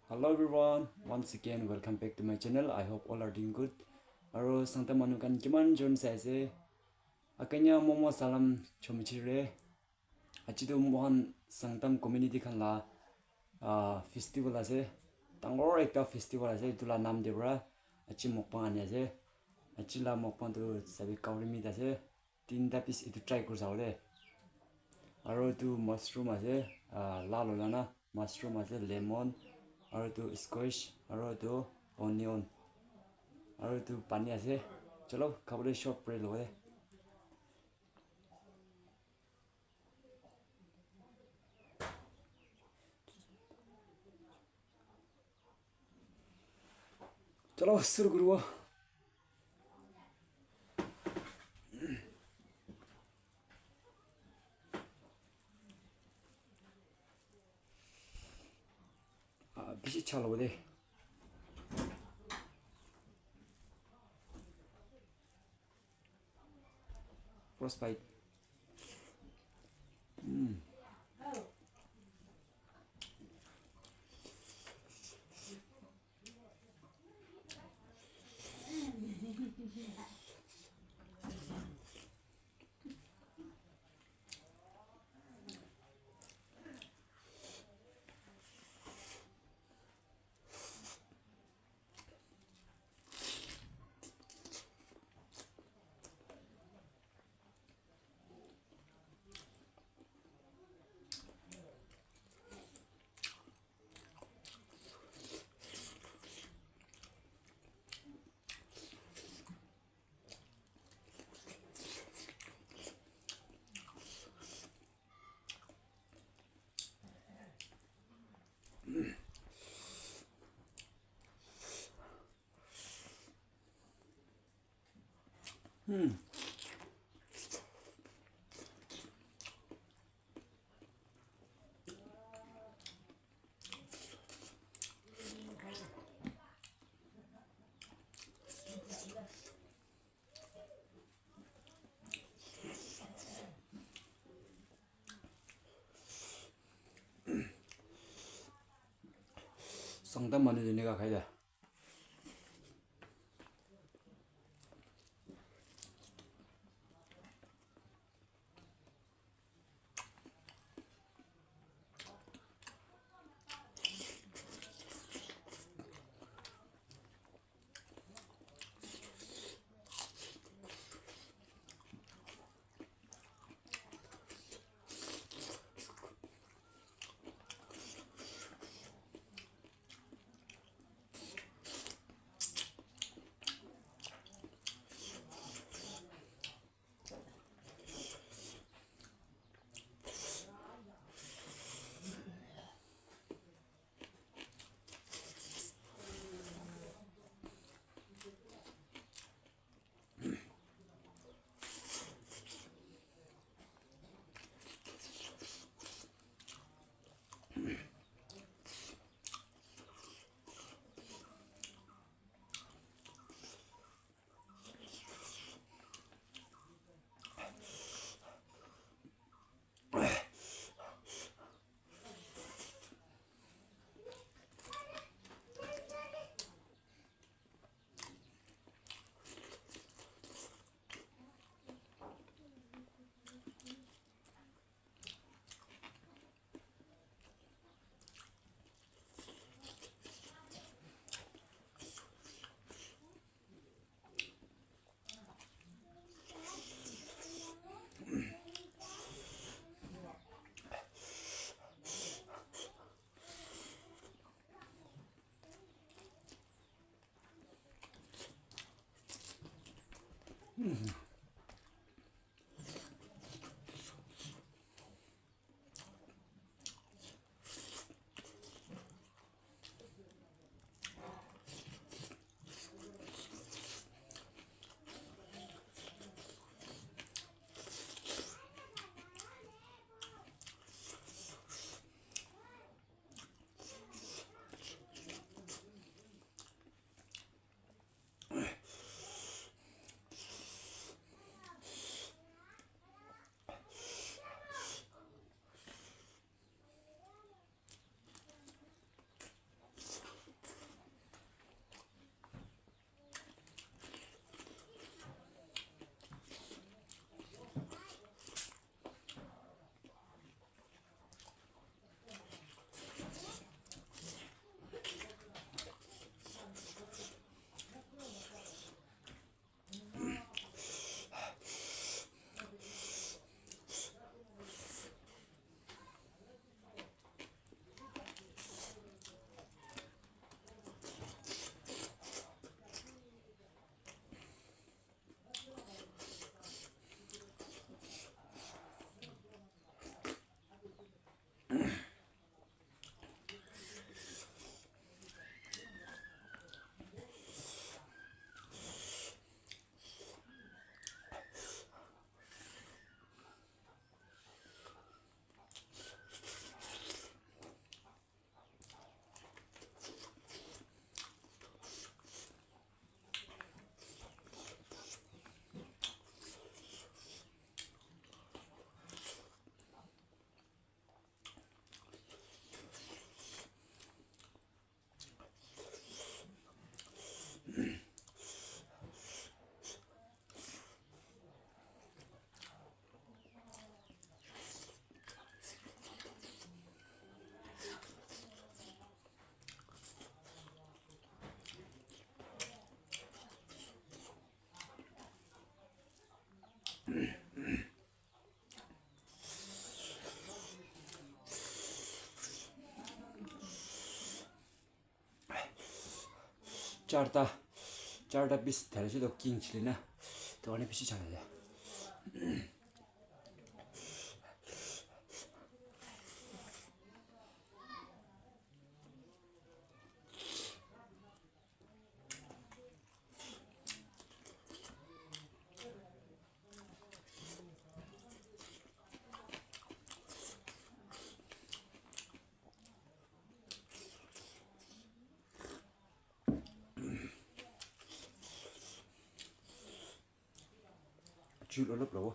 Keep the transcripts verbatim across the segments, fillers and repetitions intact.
Hello everyone, once again welcome back to my channel. I hope all are doing good. Aro Sangtam manu khan kiman jon sai ase? Akanya momo salam chomichire. Aji tu mohan Sangtam community khan la, ah, festival ase. Dangor ekta festival ase. Etu la nam de para aji mukbang ani ase. Aji la mukbang tu sabi kauri meat ase. Tinta piece etu try kuri sabo de. Aro etu mushroom ase, ah, lal hoila na mushroom ase, lemon, aro etu squash, aro etu onion, aro etu pani ase. Chalo, khabole short break lobo de. Chalo, shuru kuribo. Ah, bishi chal hobo de. Frostbite. Mm. Hmm. Sangtam manu jene ka khai da. Charta, charta piece thare se to king chili na. To ani bishi chana de. Chul olop lobo.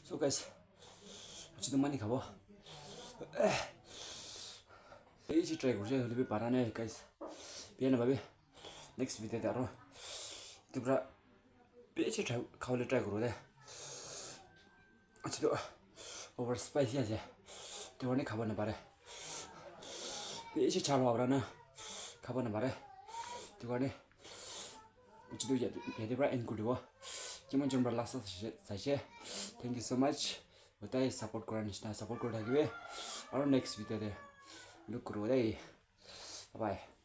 So guys, achi to mani khabo. Easy try kurse, hoile bi para nai guys. Biya na bhabi. Next video te aro. Tupra bishi try, khabole try kuru de. Achi to over spicy ase. Etu karne khabo napare. Bishi chalo abra na. Khabo napare. Etu karne achi to yate, yate para end kuri dibo. Kiman jon para last saishe, saishe. Thank you so much. Utai support kora nishina support kuri thakibe. Aro next video te look kuru de. Bye bye.